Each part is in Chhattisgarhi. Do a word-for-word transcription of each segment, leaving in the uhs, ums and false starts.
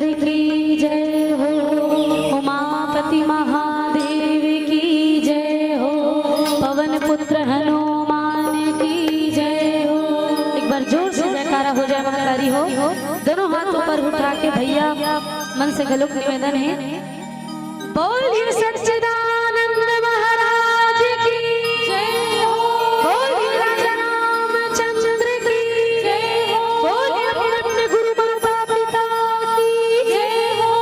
की जय हो, उमापति महादेव की जय हो, पवन पुत्र हनुमान की जय हो। एक बार जोर से जयकारा हो जाए महतारी हो। दोनों हाथ ऊपर उठा के भैया मन से घलोक निवेदन है। बोलिए सच्चिदानंद महाराज की जय हो। बोलिए राजा रामचंद्र की जय हो। बोलिए अपने अपने गुरु माता पिता की जय हो।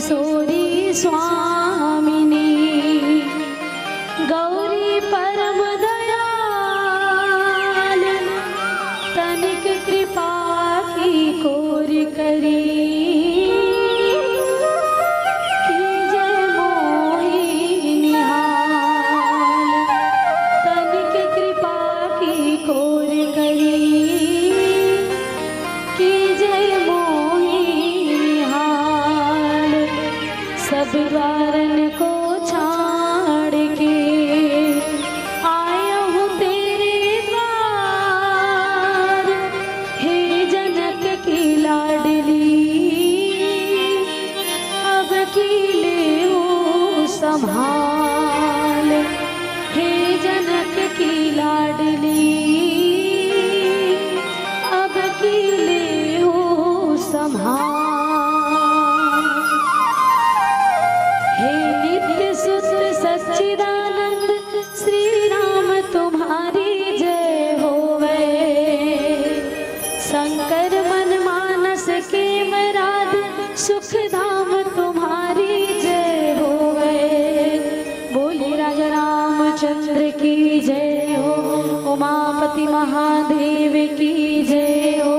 सोरी स्वामिनी गौरी परम दयाल, तनिक कृपा की कोर करी, कीजय मोहि निहाल। तनिक कृपा की कोर करी, कीजय मोहि निहाल। सब द्वारन को छाड़ के आया हूँ तेरे द्वार, हे जनक की लाडली, अब की लेहु संभाल। हे जनक की लाडली, अब की लेहु संभाल। हे नित्य सुत सच्चिदानंद, श्री राम तुम्हारी जय होवे। शंकर मन मानस के मराद, सुख धाम तुम्हारी जय होवे। बोली राजा रामचंद्र की जय हो, उमापति महादेव की जय हो।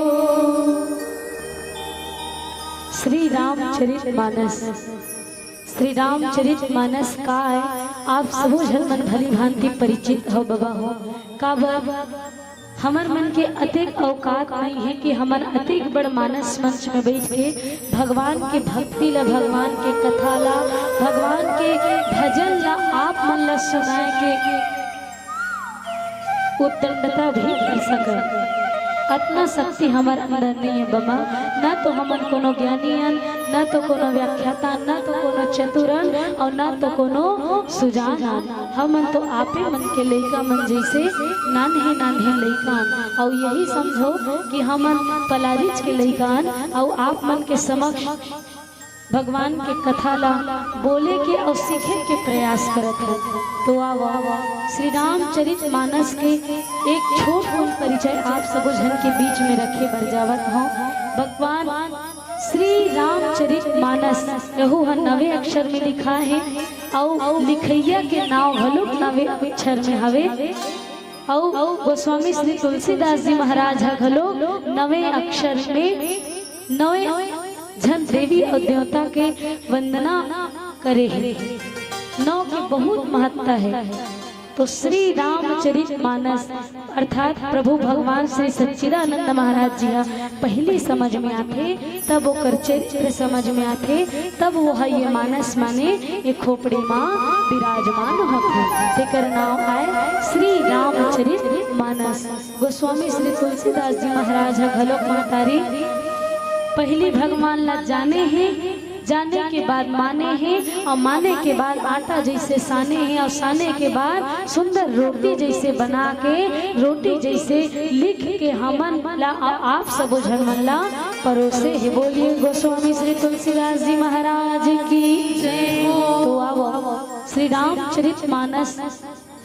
श्री रामचरित मानस, श्री रामचरित मानस का है, आप सबो झन मन भली भांति परिचित हो बबा हो। काबर हमर मन के अतेक औकात नहीं है कि हमन अतेक बड़ मानस मंच में बैठ के भगवान के भक्ति ला, भगवान के कथा ला, भगवान के भजन ला आप मन ला सुनाए के उद्दंडता भी कर सकन। अतना शक्ति हमर अंदर नहीं है बबा। ना तो हमन कोनो ज्ञानी अन, ना तो कोनो व्याख्याता, ना तो कोनो चतुर अन, और ना तो कोनो सुजान अन। हमन तो आपे मन के लइका मन जैसे नान्हे नान्हे लइका अन। और यही समझो कि हमन पलारिच के लइका अन, और आप मन के समक्ष भगवान के कथा ला बोले के और सीखे के प्रयास करत हन। तो आवा, श्री रामचरित मानस के एक छोट कुन परिचय आप सबो झन के बीच में रखे बर जावत हूँ। भगवान श्री रामचरित मानस, यहू ह नवे अक्षर में लिखा है, अउ लिखइया के नाव घलो नवे अक्षर में हवे। अउ गोस्वामी श्री तुलसीदास जी महाराज ह घलो नवे अक्षर में नवे झन देवी अउ देवता के वंदना करे हे। नौ के बहुत महत्ता हे। तो श्री रामचरित मानस अर्थात प्रभु भगवान श्री सच्चिदानंद महाराज जी ह पहिली समझ में आथे, तब ओकर चरित्र समझ में आथे, तब वो ह ये मानस माने ये खोपड़ी मा विराजमान होथे। तेकर नाव आय श्री रामचरित मानस। गोस्वामी श्री तुलसीदास जी महाराज ह घलोक महतारी पहिली भगवान ला जाने हे, जाने के बाद माने हे, अउ माने के बाद आटा जैसे साने हे, अउ साने के बाद सुंदर रोटी जैसे बना के, रोटी जैसे लिख के हमन ला, अउ आप सबो झन मन ला परोसे हे। बोलिए गोस्वामी श्री तुलसीदास जी महाराज की जय हो। तो आवो, श्री रामचरित मानस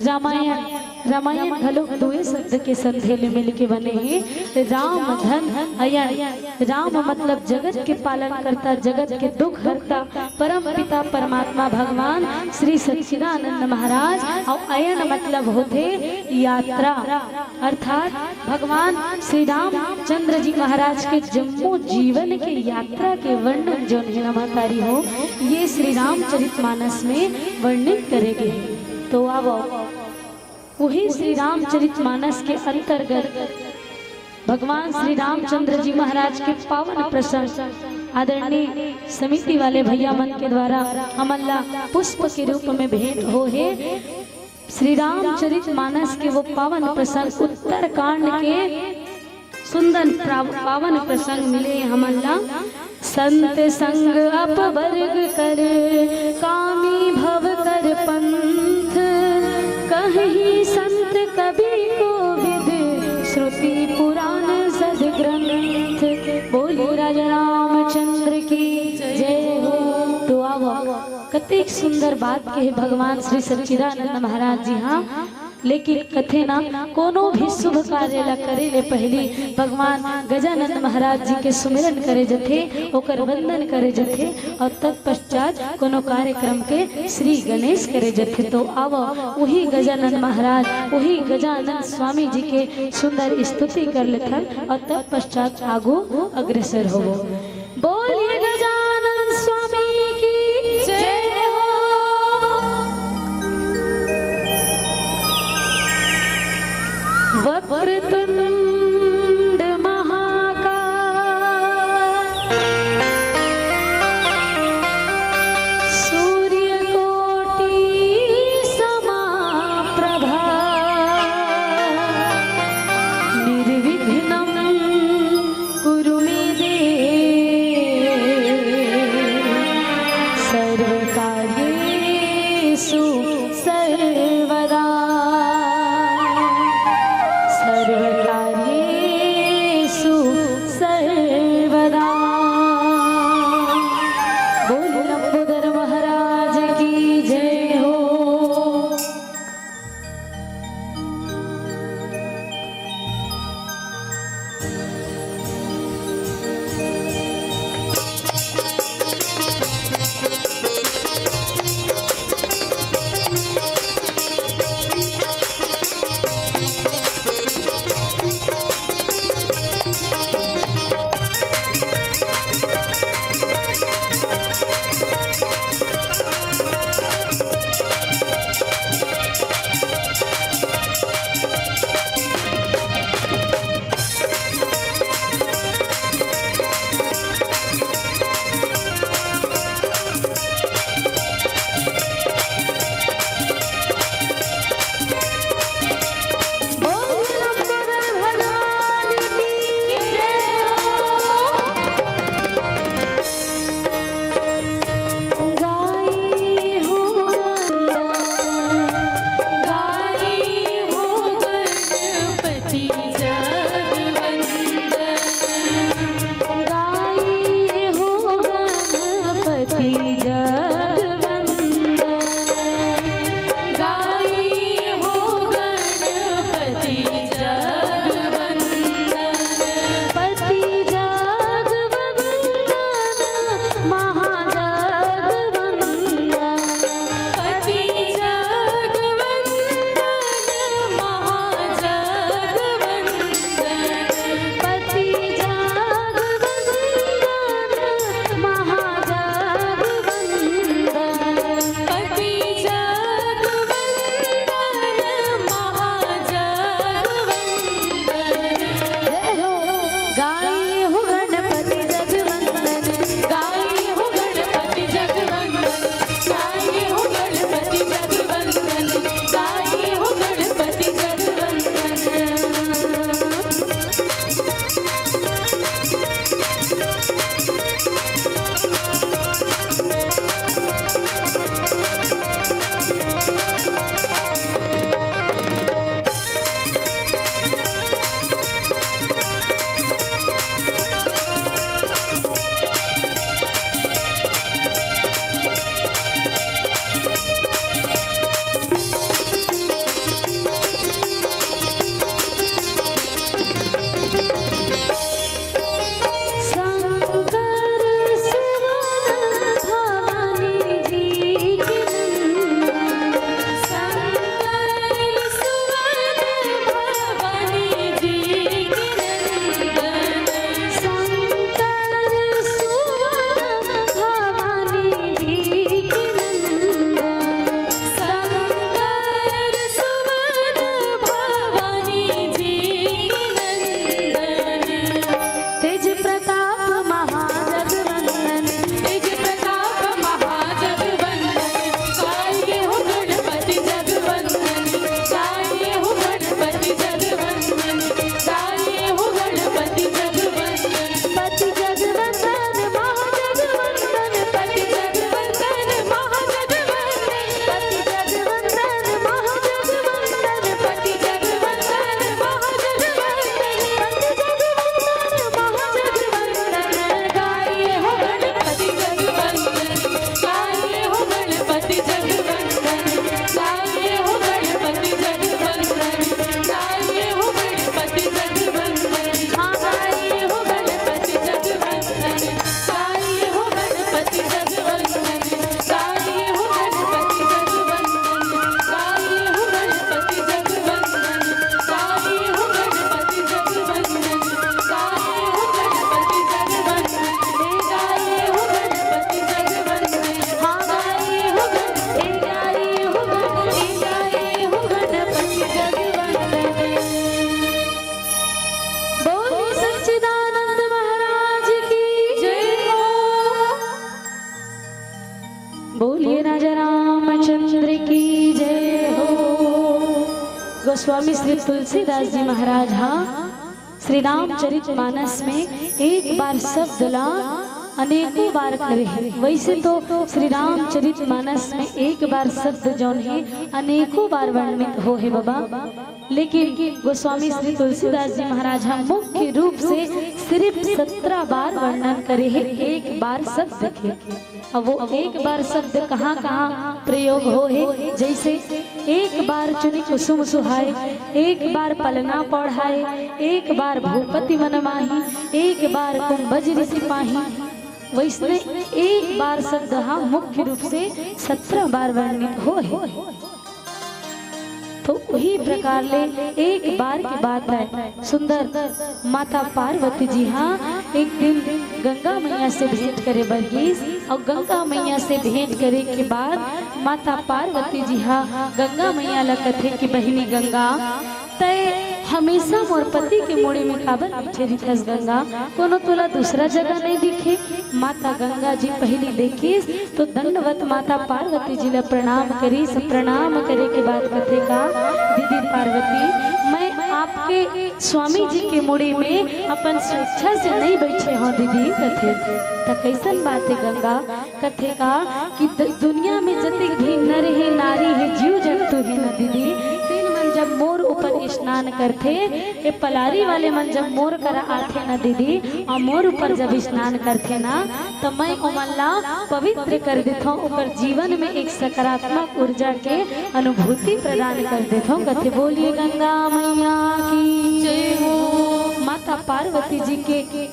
रामायण, रामायण घलोक दुए शब्द के संधे ले मिल के बने हे, राम धन अयन। राम मतलब जगत के पालन करता, जगत के दुख हरता, परम पिता परमात्मा भगवान श्री सच्चिदानंद महाराज। अउ अयन मतलब होथे यात्रा, अर्थात भगवान श्री रामचंद्र जी महाराज के जम्मो जीवन के यात्रा के वर्णन जोन हे ना महतारी हो, ये श्री रामचरित मानस में वर्णित करे गे हे। तो आवो, वही श्री रामचरित मानस के अंतर्गत भगवान श्री रामचंद्र जी महाराज के पावन प्रसंग आदरणीय समिति वाले भैया मन के द्वारा हमन ला पुष्प के रूप में भेंट हो हे। श्री रामचरित मानस के वो पावन प्रसंग, उत्तरकांड के सुंदर प्रा-, पावन प्रसंग मिले हमन ला। संत संग अपवर्ग कर, कामी भव कर पंथ, कहीं संत कवि कोविद, श्रुति पुराण सद ग्रंथ। बोली राजा रामचंद्र की जय हो। तो आवो, कतेक सुंदर बात कहे भगवान श्री सच्चिदानंद महाराज जी। हाँ, लेकिन कथे ना, कोनो भी शुभ कार्य ला करे ले पहिली भगवान गजानन महाराज जी के सुमिरन करे जथे, ओकर वंदन करे जथे, और तत्पश्चात कोनो कार्यक्रम के श्री गणेश करे जथे। तो आवो, वही गजानन महाराज, वही गजानन स्वामी जी के सुंदर स्तुति कर लेथन और तत्पश्चात आगू अग्रसर होवो। बोलिए गजानन स्वामी की जय हो। वक्रतुंड महाकाय, सूर्यकोटि समाप्रभा, निर्विघ्नं कुरु मे देव। बोलिए राजा रामचंद्र की जय हो। गोस्वामी श्री तुलसीदास जी महाराज हा श्री रामचरित मानस में एक बार शब्द ला अनेकों बार करे हे। वैसे तो श्री रामचरित मानस में एक बार शब्द जौन हे अनेकों बार वर्णित हो हे बाबा, लेकिन गोस्वामी श्री तुलसीदास जी महाराज हा मुख्य रूप से सिर्फ सत्रह बार वर्णन करे हे एक बार शब्द के। अब वो एक बार शब्द कहाँ कहाँ प्रयोग हो हे, जैसे एक बार चुनी कुसुम सुहाए, एक बार पलना पौढ़ाए, एक बार भूपति मन माही, एक बार कुंभज ऋषि पाही। वैसने एक बार शब्द हा मुख्य रूप से सत्रह बार वर्णित हो हे। तो उही प्रकार ले एक बार के बात हे। सुंदर माता पार्वती जी हा एक दिन गंगा मैया से भेंट करे बर गिस, अउ गंगा मैया से भेंट करे के बाद माता पार्वती जी हा गंगा मैया ला कथे कि बहिनी गंगा, तय हमेशा मोर पति के मुड़ी में काबर पीछे रिथस गंगा, कोनो तोला दूसरा जगह नहीं दिखे? माता गंगा जी पहली देखिस तो दंडवत माता पार्वती जी ला प्रणाम करिस। प्रणाम करे के बाद कथे का, दीदी पार्वती, मैं आपके स्वामी जी के मुड़ी में अपन स्वेच्छा से नहीं बैठे हों दीदी, कथे। त कैसन बात हे गंगा? कथे का कि द-, दुनिया में जतिक भी नर हे, नारी हे, जीव जंतु हे ना दीदी, तेन मन जब मोर ऊपर स्नान करथे, ए पलारी वाले मन जब मोर करा आथे ना दीदी, अउ मोर ऊपर जब स्नान करथे ना, त मैं ओमन ला पवित्र कर देथों, ओकर जीवन में एक सकारात्मक ऊर्जा के अनुभूति प्रदान कर देथों। कथे बोलिए गंगा मैया की जय हो। माता पार्वती जी के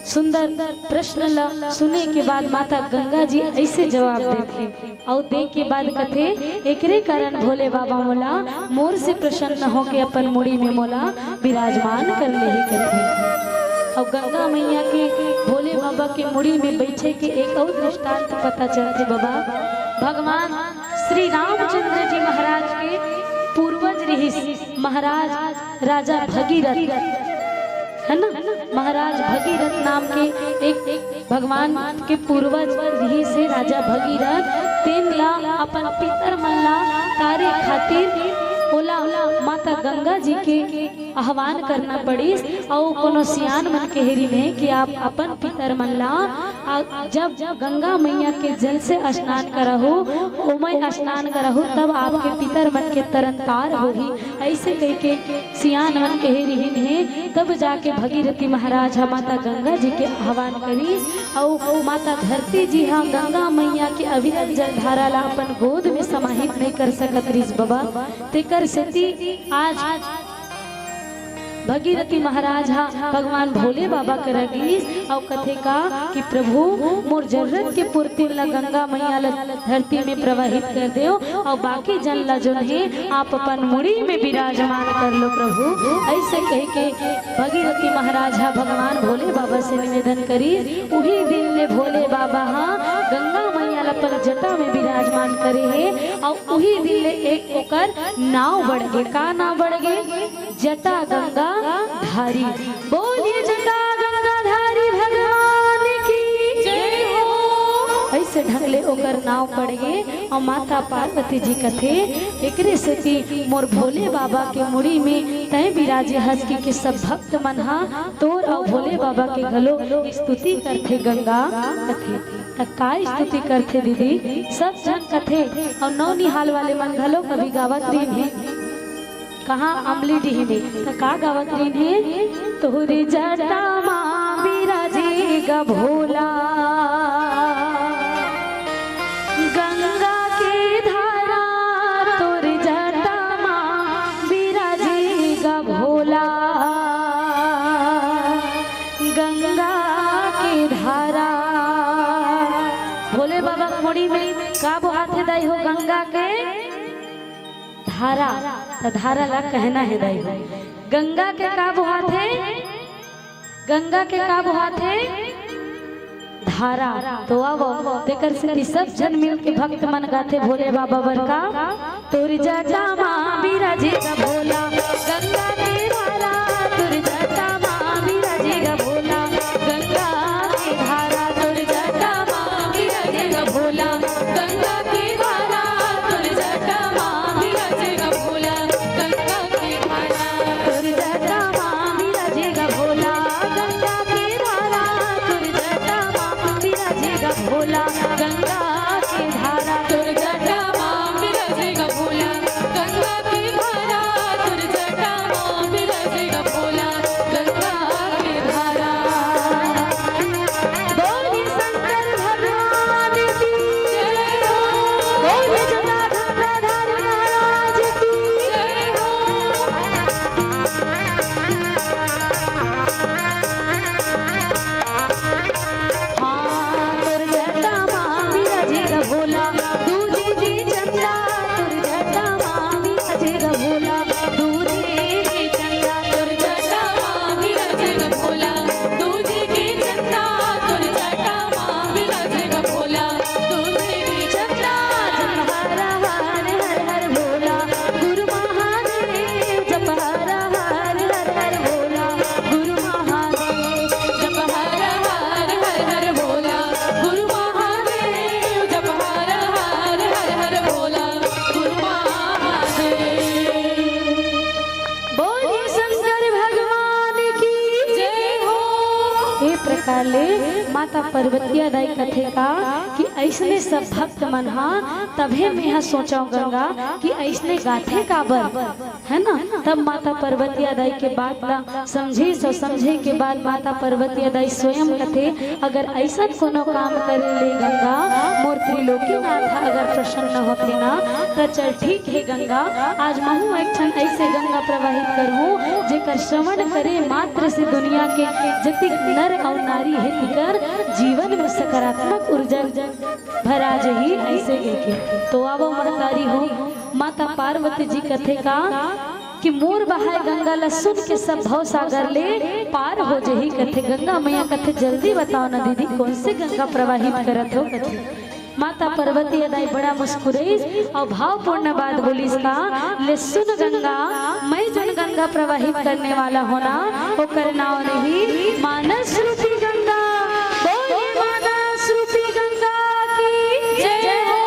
सुंदर प्रश्न ला सुने के बाद माता गंगा जी ऐसे जवाब देथे, अउ दे के बाद कथे, एकरे कारण भोले बाबा मोला मोर से प्रसन्न होके अपन मुड़ी में मोला विराजमान कर लेहे कथे। अउ गंगा मैया के भोले बाबा के मुड़ी में बैठे के एक अउ दृष्टांत पता चलथे बाबा। भगवान श्री रामचंद्र जी महाराज के पूर्वज रहिस महाराज राजा भगीरथ, है ना? महाराज भगीरथ नाम के एक भगवान के पूर्वज रहिस हे राजा भगीरथ, तेन ला अपन पितर मन ला तारे खातिर ओला माता गंगा जी के आह्वान करना पड़िस। अउ कोनो सियान मन कहे रिहिन हे कि आप अपन पितर मन ला, आ, जब गंगा मैया के जल से स्नान करहु, ओमय स्नान करहु, तब आपके पितर मन के तरन तार होही। ऐसे कह के सियान मन कहे रिहिन हे, तब जाके भगीरथी महाराज ह माता गंगा जी के आह्वान करिस। अउ माता धरती जी ह गंगा मैया के अविरल जलधारा ला अपन गोद में समाहित नहीं कर सकत रिस बाबा। तेकर सेती आज भगीरथी महाराज ह भगवान भोले बाबा करा गिस अउ कथे का कि प्रभु, मोर जरूरत के पूर्ति ला गंगा मैया ला धरती में प्रवाहित कर देव अउ बाकी जन ला जोन हे आप अपन मुड़ी में विराजमान कर लो प्रभु। ऐसे कह के भगीरथी महाराज ह भगवान भोले बाबा से निवेदन करिस। उही दिन ले भोले बाबा ह गंगा मैया ला अपन जटा में विराजमान करे हे अउ उही दिन ले एक ओकर नाव बढ़ गे। का नाव बढ़ गे? जटा गंगा धारी। बोलिए जटा गंगा धारी भगवान की जय हो। ऐसे ढंग ले ओकर नाव पड़ गे अउ माता पार्वती जी कथे, एकरे सेती मोर भोले बाबा के मुड़ी में तय विराजे हस कि, कि सब भक्त मन हा तोर अउ भोले बाबा के घलो स्तुति करथे गंगा कथे। त का स्तुति करथे दीदी? सब झन कथे अउ नौ निहाल वाले मन घलो कभी गावत रहिन हे। कहाँ अमली डीह में, त का गावत रहिन हे? तोहरे जटा मा बिराजे गा भोला, गंगा के धारा तोर जटा मा बिराजे गा भोला, गंगा के धारा। भोले बाबा के मुड़ी में का बोहाथे दाई हो? गंगा के धारा। त धारा ला कहना हे दाई हो। गंगा के का बोहाथे? गंगा के का बोहाथे? धारा। तो आवो, तेकर सेती सब झन मिल के भक्त मन गाथे भोले बाबा बर का, तोर जटा मा बिराजे गा भोला, गंगा के धारा तोर जटा मा बिराजे गा भोला, गंगा के धारा तोर जटा मा बिराजे गा भोला, गंगा गंगा के धारा। तोर जटा मा विराजे गा भोला, गंगा के धारा। तोर जटा मा विराजे गा भोला, गंगा के धारा। बोल शंकर भगवान की जय हो। बोल जटाधारी महाराज की जय हो। हाँ, तोर जटा मा विराजे गा भोला, दूजे के चंदा। तोर जटा मा विराजे गा भोला, दूजे के चंदा। तोर जटा मा विराजे गा भोला, दूजे के चंदा। तोर जटा मा विराजे गा भोला, दूजे के चंदा। जप हर हर हर हर भोला, गुरु महादेव। जप हर हर हर हर भोला, गुरु महादेव। जप हर हर हर हर भोला, गुरु महादेव। जप हर हर हर हर भोला, गुरु महादेव। बोलिए शंकर भगवान की जय हो। ए प्रकार ले माता पार्वतिया दाई कथे का कि अइसने सब भक्त मन हा, तभे मेंहा सोचंव गंगा कि अइसने गाथे काबर, है ना? तब माता पार्वतिया दाई के बात ला समझिस अउ समझे के बाद माता पार्वतिया दाई स्वयं कथे, अगर अइसन कोनो काम करे ले गंगा मोर त्रिलोकीनाथ ह अगर प्रसन्न होथे ना, त चल ठीक हे गंगा, आज महूँ एक ठन अइसे गंगा प्रवाहित करहूँ, जेकर श्रवण करे मात्र से दुनिया के जतिक नर अउ नारी हे, तिकर जीवन में सकारात्मक ऊर्जा भरा जही, अइसे कहिके। तो आवो महतारी हो, माता पार्वती जी कथे का कि मोर बहाय गंगा ला सुन के सब भव सागर ले पार हो जही, कथे। गंगा मैया कथे, जल्दी बताओ ना दीदी, कौन से गंगा प्रवाहित करत हो, कथे। माता पार्वती दाई बड़ा मुस्कुराइस अउ भावपूर्ण बात बोलिस का, ले सुन गंगा, मैं जोन गंगा प्रवाहित करने वाला हों ना, ओकर नाव रही मानस रूपी गंगा। बोलिए मानस रूपी गंगा की जय हो।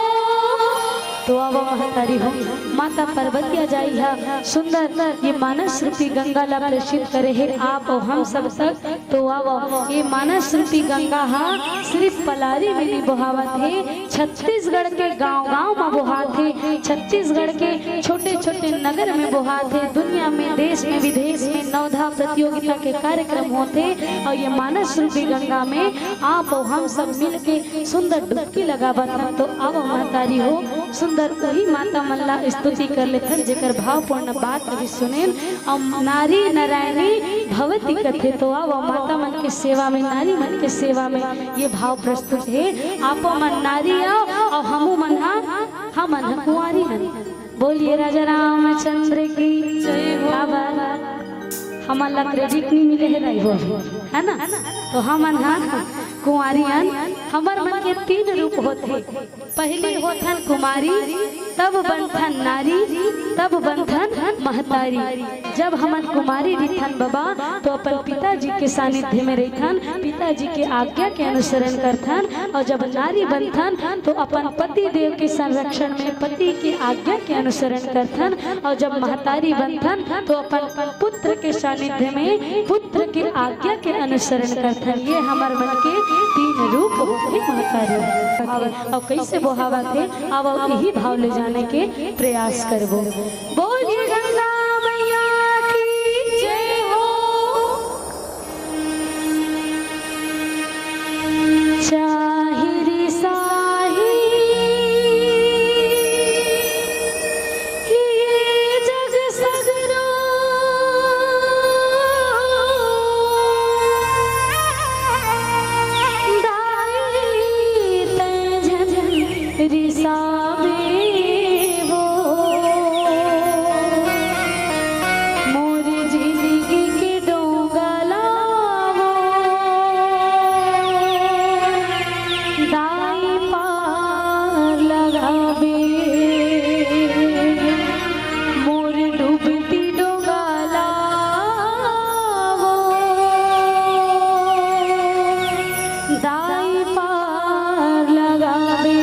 तो आवो महतारी हो, माता पार्वतिया दाई हा सुंदर ये मानस रूपी गंगा ला प्रेषित करे हे आप अउ हम सब तक। तो आवो, ये मानस रूपी गंगा हा सिरिफ पलारी में नइ बोहावत हे, छत्तीसगढ़ के गांव-गांव म बोहात हे, छत्तीसगढ़ के छोटे-छोटे नगर में बोहात हे, दुनिया में, देश में, विदेश में नवधा प्रतियोगिता के कार्यक्रम होथे अउ ये मानस रूपी गंगा में आप अउ हम सब मिलके सुंदर डुबकी लगावत हन। तो आवो महतारी हो, सुंदर उही माता मन ला स्तुति कर लेथन, जेकर भावपूर्ण बात अभी सुनेन। अउ नारी नारायणी भवती कथे, तो आवो माता मन के सेवा में, नारी मन के सेवा में ये भाव प्रस्तुत हे। आपो मन नारी अउ, अउ हमू मन हा, हमन हा कुंवारी हन। बोलिए राजा रामचंद्र की जय हो। काबर हमन ला credit नहीं मिले हे दाई हो, है ना? तो हमन हा कुंवारी हन। हमर मन के तीन रूप होथे। पहिली होथन कुमारी, तब बनथन नारी, तब बनथन महतारी। जब हमन कुमारी रहिथन बबा, तो अपन पिताजी के सानिध्य में रहिथन, पिताजी के आज्ञा के अनुसरण करथन, अउ जब नारी बनथन, तो अपन पति देव के संरक्षण में पति के आज्ञा के अनुसरण करथन, अउ जब महतारी बनथन, तो अपन पुत्र के सानिध्य में पुत्र के आज्ञा के अनुसरण करथन। ये हमर मन के तीन रूप होथे महतारी। अउ कइसे बोहावत हे, अब इही भाव ले जाने के प्रयास करबो। बोलिए गंगा मैया की जय हो। चाहिर साही ये जग सगरो दाई तैं झन रिसावे वो। मोर जिनगी के डोंगा ला वो दाई पार लगावे। मोर डूबती डोंगा ला वो दाई पार लगावे।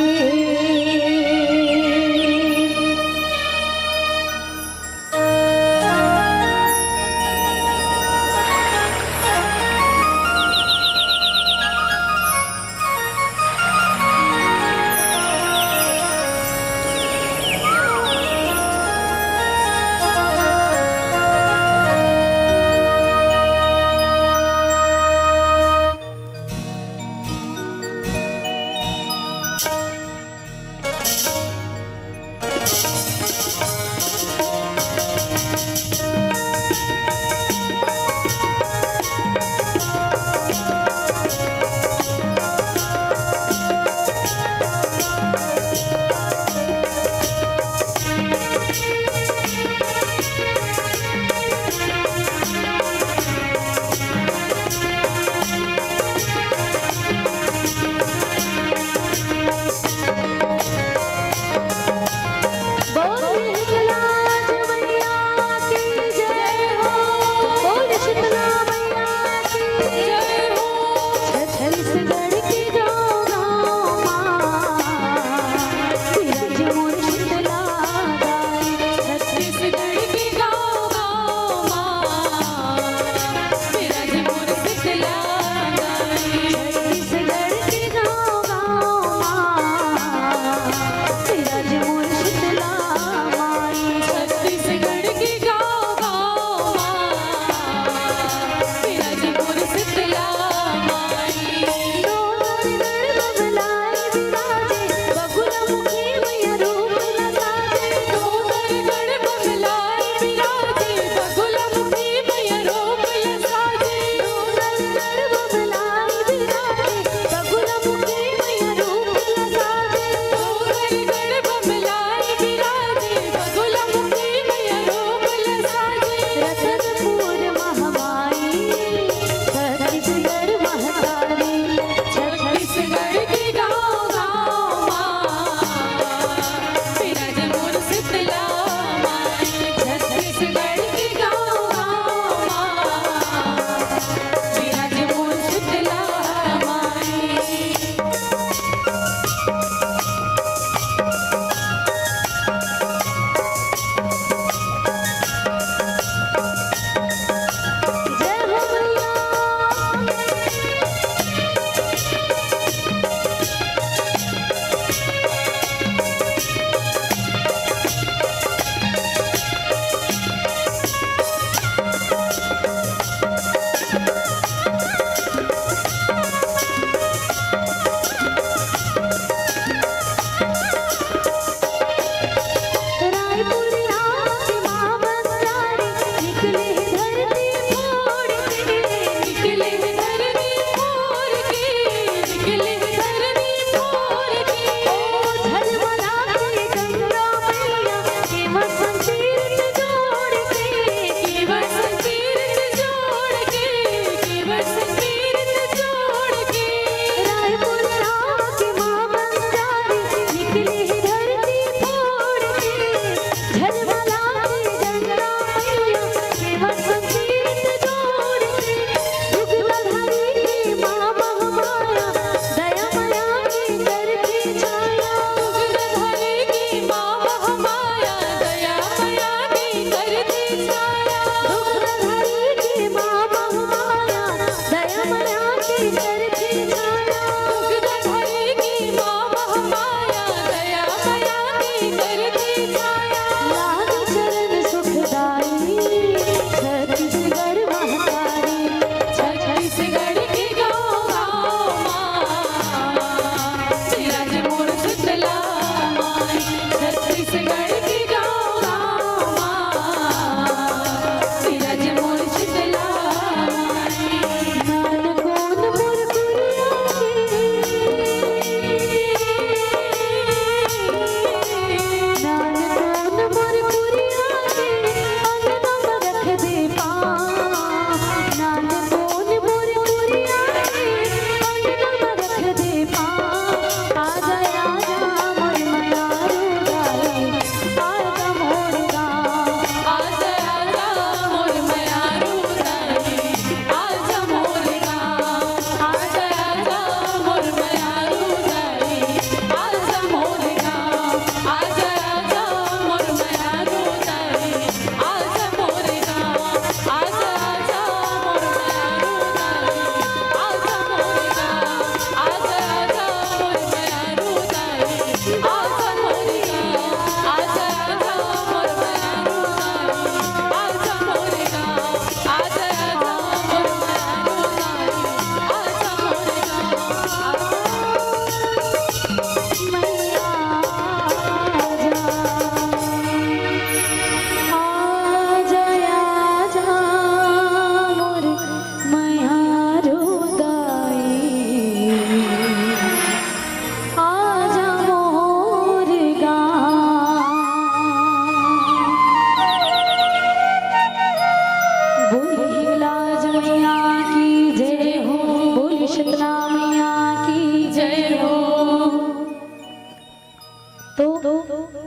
तो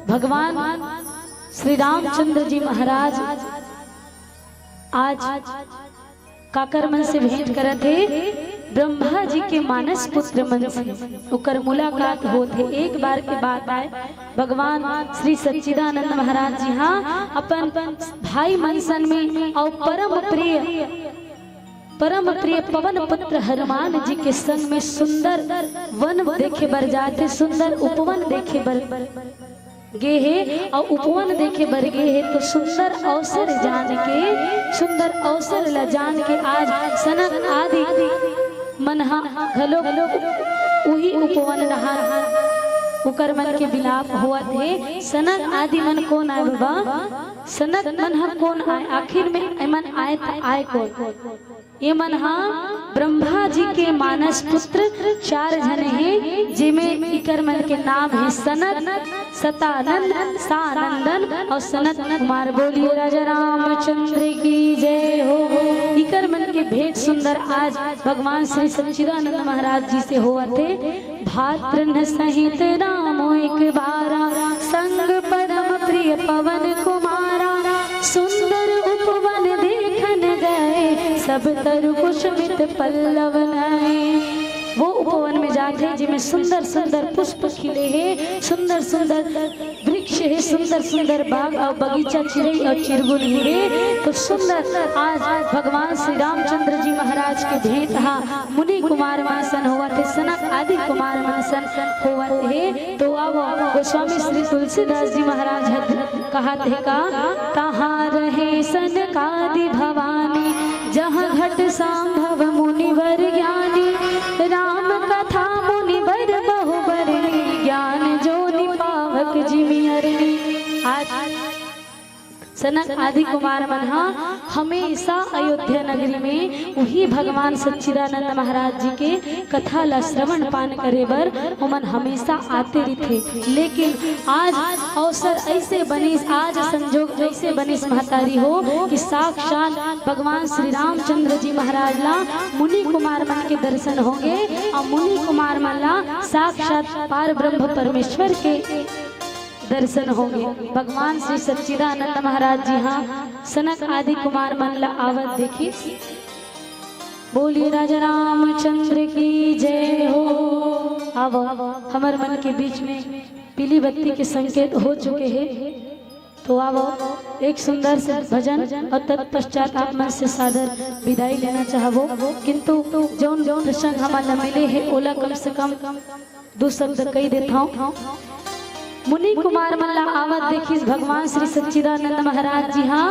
भगवान श्री रामचंद्र जी महाराज आज काकर मन से भेंट करत हे? ब्रह्मा जी के मानस पुत्र मन से ओकर मुलाकात होत हे। एक बार के बात आय, भगवान श्री सच्चिदानंद महाराज जी हा अपन भाई मन सन में अउ परम प्रिय, परम प्रिय पवन पुत्र हनुमान जी के संग में सुंदर वन देखे बर जात हे, सुंदर उपवन देखे बर गे हे अउ उपवन देखे बर गे हे। तो सुंदर अवसर जान के, सुंदर अवसर ला जान के आज सनक आदि मन हा घलो उही उपवन डहार उकर मन के बिलाप होवत हे। सनक आदि मन कोन आय बाबा? सनक मन हा कोन आय? आखिर में एमन आय त आय कोन? ये मन हा ब्रह्मा जी के मानस पुत्र चार झन हे, जेमे इकर मन के नाम हे सनक, सतानंद, सानंदन अउ सनत कुमार। बोलिए राजा रामचंद्र की जय हो। इकर मन के भेंट सुंदर आज भगवान श्री सच्चिदानंद महाराज जी से होवत हे। भातृन सहित रामो एक बारा, संग परम प्रिय पवन कुमारा। सुंदर उपवन देखन गए, सब तरु कुसुमित पल्लव नए। वो उपवन में जात हे, जिमे सुंदर सुंदर पुष्प खिले हे, सुंदर सुंदर वृक्ष हे, सुंदर सुंदर बाग अउ बगीचा, चिरई अउ चिरगुन उड़े। तो सुंदर आज भगवान श्री रामचंद्र जी महाराज के भेंट हा मुनि कुमार मन सन होवत हे, सनक आदि कुमार मन सन होवत हे। तो अब गोस्वामी श्री तुलसीदास जी महाराज ह कहत हे का, तहाँ रहे सनकादि भवानी, जहाँ घट संभव मुनिवर ज्ञानी। राम कथा मुनिवर बहु बरनी, ज्ञान जोनि पावक जिमि अरनी। आज सनक आदि कुमार मन हा हमेशा अयोध्या नगरी में उही भगवान सच्चिदानंद महाराज जी के कथा ला श्रवण पान करे बर ओमन हमेशा आते रहिथे। लेकिन आज अवसर ऐसे बनिस, आज संजोग ऐसे बनिस महतारी हो कि साक्षात भगवान श्री रामचंद्र जी महाराज ला मुनि कुमार मन के दर्शन होगे अउ मुनि कुमार मन ला साक्षात पार ब्रह्म परमेश्वर के दर्शन होगे। भगवान श्री सच्चिदानंद महाराज जी हा सनक आदि कुमार मन ला आवत देखिस। बोलिए राजा रामचंद्र की जय हो। अब हमर मन के बीच में पीली बत्ती के संकेत हो चुके हे, तो अब एक सुंदर से भजन अउ तत्पश्चात आप मन से सादर विदाई लेना चाहबो। किंतु जौन जौन प्रसंग हमन ला मिले हे, ओला कम से कम दू शब्द कहि देथंव। मुनि कुमार मन ला आवत देखिस भगवान श्री सच्चिदानंद महाराज जी हा,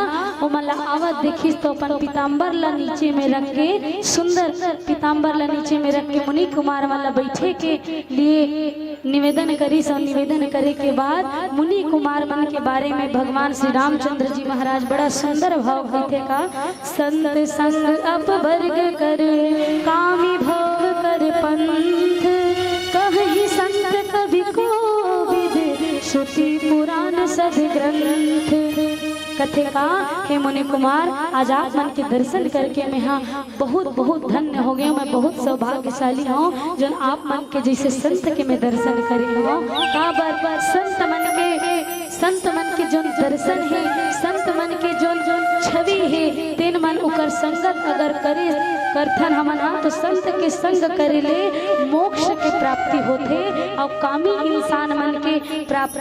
ओमन ला आवत देखिस तो अपन पीताम्बर ला नीचे में रख के, सुंदर पीताम्बर ला नीचे में रख के मुनि कुमार मन ला बैठे के लिए निवेदन करिस। अउ निवेदन करे के बाद मुनि कुमार मन के बारे में भगवान श्री रामचंद्र जी महाराज बड़ा सुंदर भाव कहिथे का, संत संग अपवर्ग कर, कामी भव कर पंथ, कहहि संत कवि कोविद, श्रुति पुराण सद ग्रंथ। कथे का, हे मुनि कुमार, आज आप मन के दर्शन करके मैं हा बहुत बहुत धन्य हो गया, मैं बहुत सौभाग्यशाली हूँ, जोन आप मन के जैसे संत के मैं दर्शन करे हूँ। काबर संत मन के, संत मन के जोन दर्शन हे, संत मन के जोन जोन छवि हे, तेन मन उकर संगत अगर करे करथन हमन हा, तो संत के संग करे ले मोक्ष के प्राप्ति होथे। अउ कामी इंसान मन के प्राप्त,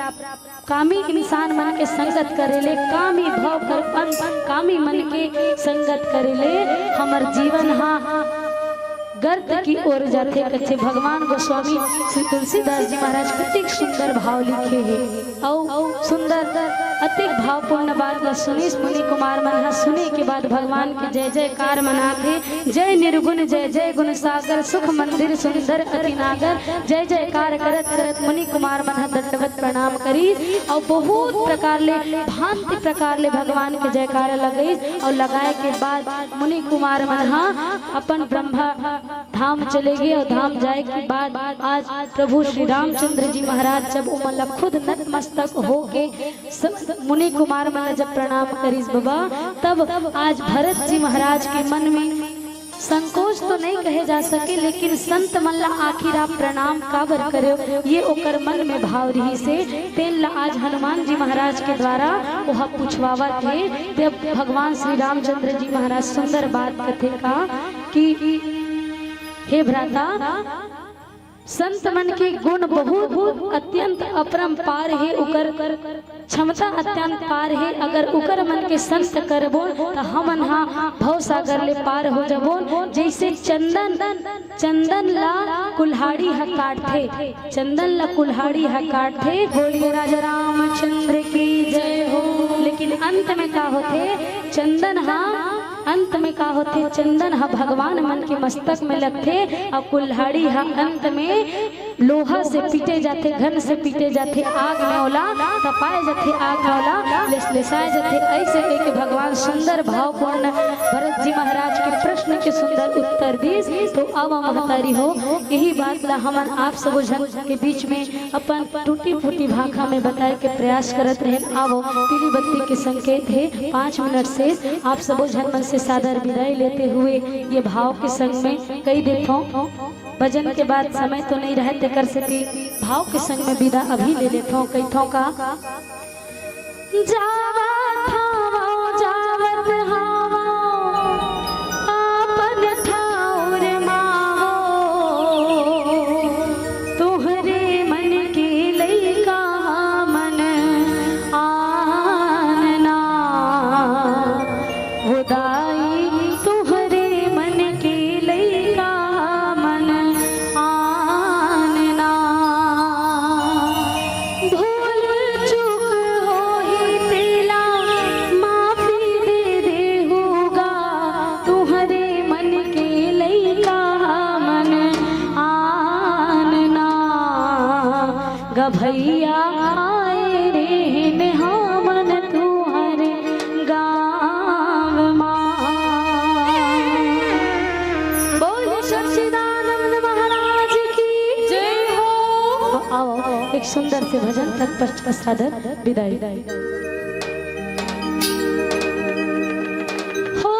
कामी इंसान मन के संगत करे ले, कामी भव कर पंथ, कामी मन के संगत करे ले हमर जीवन हा गर्त की ओर जाथे, कथे भगवान गोस्वामी श्री तुलसीदास जी महाराज। कतेक सुंदर भाव लिखे हे अउ सुंदर अतेक भावपूर्ण बात ला सुनिस मुनि कुमार मन हा। सुने के बाद भगवान के जय जयकार मनाथे। जय निर्गुण जय जय गुण सागर, सुख मंदिर सुंदर अति नागर। जय जयकार करत करत मुनि कुमार मन हा दंडवत प्रणाम करिस अउ बहुत प्रकार ले, भांति प्रकार ले भगवान के जयकारा लगइस अउ लगाए के बाद मुनि कुमार मन हा अपन ब्रह्मा धाम चले गे अउ धाम जाए के बाद आज प्रभु श्री रामचंद्र जी महाराज जब ओमन ला खुद नतमस्तक होके स-, मुनि कुमार मन ला जब प्रणाम करिस बाबा, तब आज भरत जी महाराज के मन में संकोच तो नहीं कहे जा सके, लेकिन संत मन ला आखिर आप प्रणाम काबर करेव, ये ओकर मन में भाव रहिस हे। तेन ला आज हनुमान जी महाराज के द्वारा ओहा पूछवावत हे। तब भगवान श्री रामचंद्र जी महाराज सुंदर बात कथे का कि हे भ्राता, संत मन के गुण बहुत अत्यंत अपरंपार हे, उकर क्षमता अत्यंत पार हे। अगर उकर मन के संत करबो, त हमन हा भव सागर ले पार हो जबो। जैसे चंदन, चंदन ला कुल्हाड़ी ह काटथे, चंदन ला कुल्हाड़ी ह काटथे। बोलिए राजा रामचंद्र की जय हो। लेकिन अंत में का होथे? चंदन हा अंत में का होथे? चंदन ह भगवान मन के मस्तक में लगथे, अउ कुल्हाड़ी ह अंत में लोहा से पीटे जाथे, घन से पीटे जाथे, आग में ओला तपाए जाथे, आग में ओला लेस-, लेसाए जाथे। ऐसे एक भगवान सुंदर भावपूर्ण भरत जी महाराज के प्रश्न के सुंदर उत्तर दिस। तो अब महतारी हो, यही बात ला हमन आप सबो झन के बीच में अपन टूटी फूटी भाखा में बताए के प्रयास करत रहेन। आवो, पीली बत्ती के संकेत हे, पाँच मिनट शेष। आप सबो झन मन से सादर विदाई लेते हुए ये भाव के संग में कही देथों, भजन के बाद समय तो नहीं रहे, तेकर सेती भाव के संग में विदा अभी ले लेथों। कहिथों का, जावत हवं, जावत हवं, आपन ठाउर मावो, तुहरे मन के लइका मन आन ना। वो दाई, तुहरे मन के लइका मन आन ना। भूल चूक होही तेला माफी दे देहू गा, तुहरे मन के लइका मन आन ना। ग भैया आए रेहेन हमन तुहर गाँव मा। बोल सच्चिदानंद महाराज की जय हो। आओ, एक सुंदर से भजन तक पश्चात विदाई। हो।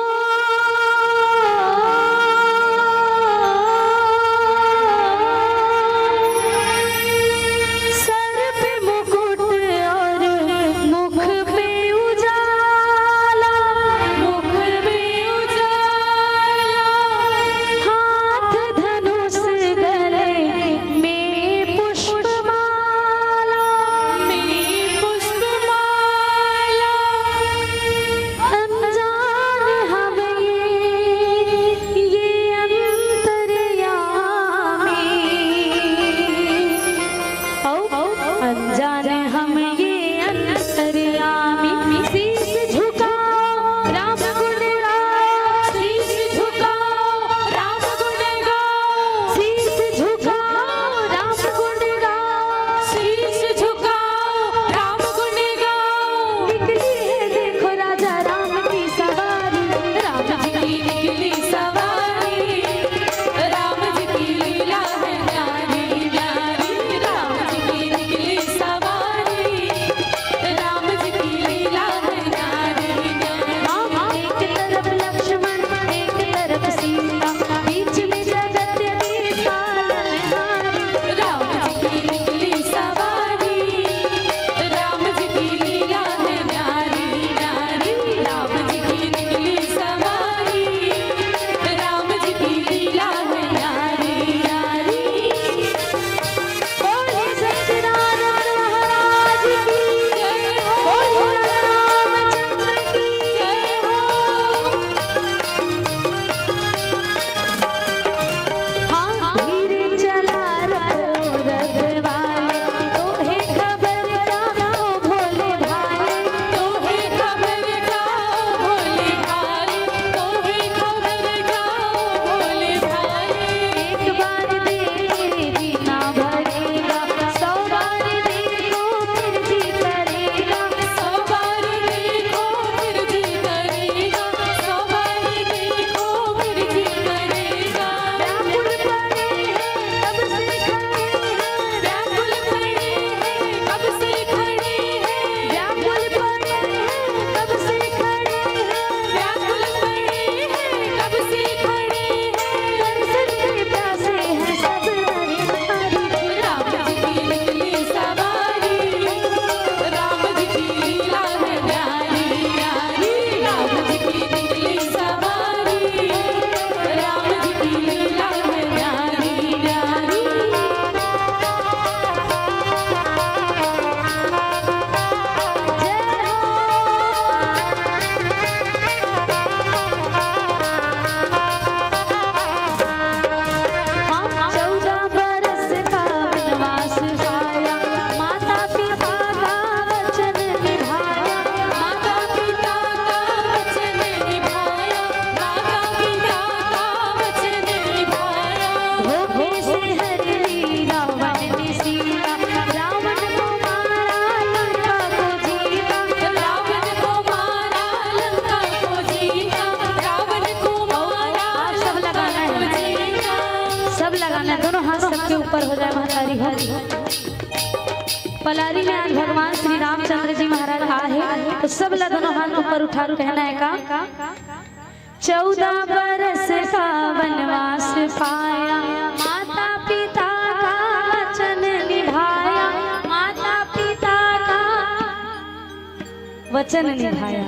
सर पे मुकुट और मुख पे उजाला, मुख पे उजाला, हाथ धनुष गले में पुष्पमाला, में पुष्पमाला। पलारी में आज भगवान श्री रामचंद्र जी महाराज आए हैं, तो सब ला दोनों हाथ ऊपर उठा के कहना है का? चौदह बरस का वनवास पाया, माता पिता का वचन निभाया, माता पिता का वचन निभाया।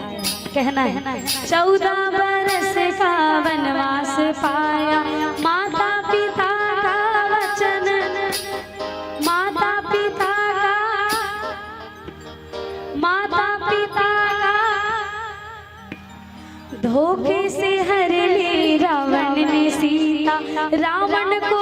कहना है, चौदह बरस का वनवास पाया, माता पिता का वचन, माता पिता का, माता पिता का। धोखे से हर ले रावण ने सीता, रावण को